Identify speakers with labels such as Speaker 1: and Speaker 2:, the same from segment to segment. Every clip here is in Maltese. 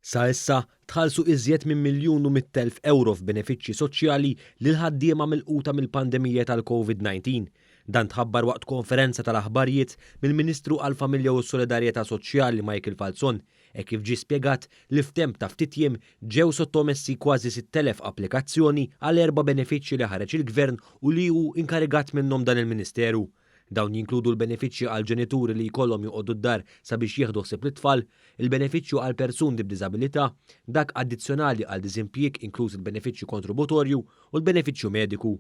Speaker 1: Sa issa, tħallsu iżjed minn 1,100,000 ewro f'benefiċċji soċjali lil ħaddiema milquta mill-pandemija tal-Covid-19. Dan tħabbar waqt konferenza tal-aħbarijiet mill-Ministru għall-Familja u s-Solidarjetà Soċjali Michael Falzon, hekk kif ġie spjegat li f'temp ta' ftit jiem ġew sottomessi kważi 6,000 applikazzjoni għal erba' benefiċċji li ħareġ il-Gvern u li hu inkarigat minnhom dan il-Ministeru. Dawn jinkludu l-benefiċċji għal ġenituri li jkollhom joqogħdu d-dar sabiex jieħdu ħsieb lit-tfal, il-benefiċċju għal persuni b'diżabilità, dak addizzjonali għal diżimpjieg inkluż il-benefiċċju kontributorju u l-benefiċċju mediku.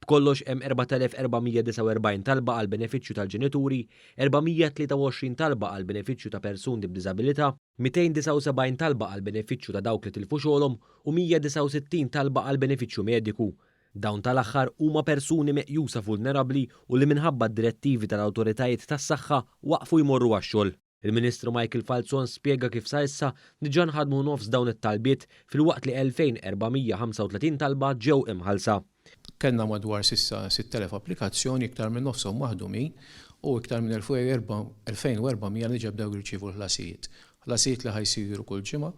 Speaker 1: B'kollox hemm 4,449 talba għall-benefiċċju tal-ġenituri, 423 talba għall-benefiċċju ta' persuni b'diżabilità, 279 talba għall-benefiċċju ta' dawk li tilfu xogħolhom u 169 talba għall-benefiċċju mediku. Dawn tal-aħħar huma persuni meqjusa vulnerabbli u li minħabba d-direttivi tal-awtoritajiet tas-saħħa waqfu jmorru għax-xogħol. Il-Ministru Michael Falzon spjega kif sa issa diġà nħadmu nofs dawn it-talbiet filwaqt li 2,435 talba ġew imħallsa.
Speaker 2: Kellna madwar s'issa 6,000 applikazzjoni, iktar minn nofshom maħdumin u iktar minn 2,400 li diġà bdew jirċievu l-ħlasijiet. Ħlasijiet li ħa jsiru kull ġimgħa.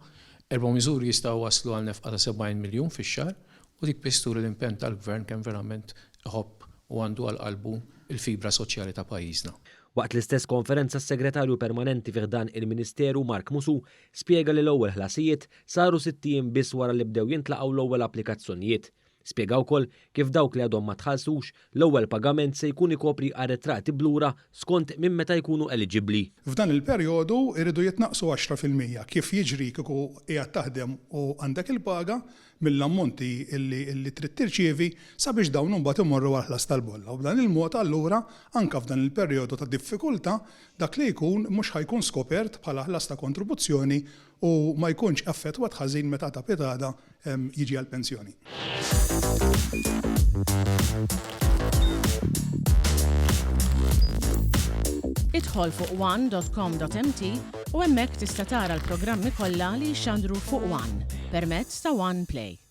Speaker 2: Erba' miżuri jistgħu jwasslu għal nefqa ta' 70 miljun fix-xahar U dik biss turi l-impenn tal-Gvern kemm verament iħobb u għandu għal qalbu l-fibra soċjali ta' pajjiżna.
Speaker 1: Waqt l-istess konferenza s-Segretarju Permanenti fi ħdan il-Ministeru Mark Musù spjega li l-ewwel ħlasijiet saru sitt ijiem biss wara li bdew jintlaqgħu l-ewwel applikazzjonijiet. Spjega wkoll kif dawk li għadhom ma tħallsux, l-ewwel pagament se jkun ikopri arretrati b'lura skont minn meta jkunu eliġibbli.
Speaker 3: F'dan il-perjodu jridu jitnaqqsu 10% kif jiġri kieku qiegħed taħdem u għandek il-paga, mill-ammonti li trid tirċievi sabiex dawn imbagħad imorru għall-ħlas tal-bolla u b'dan il-mod allura anke f'dan il-perjodu ta' diffikultà dak li jkun mhux ħa jkun skopert bħala ħlas ta' kontribuzzjoni u ma jkunx affettwat ħażin meta ta' pitgħada jiġi għall-pensjoni.
Speaker 4: Idħol fuq one.com.mt u hemmhekk tista' tara l-programmi kollha li jixxandru fuq One permezz ta' One Play.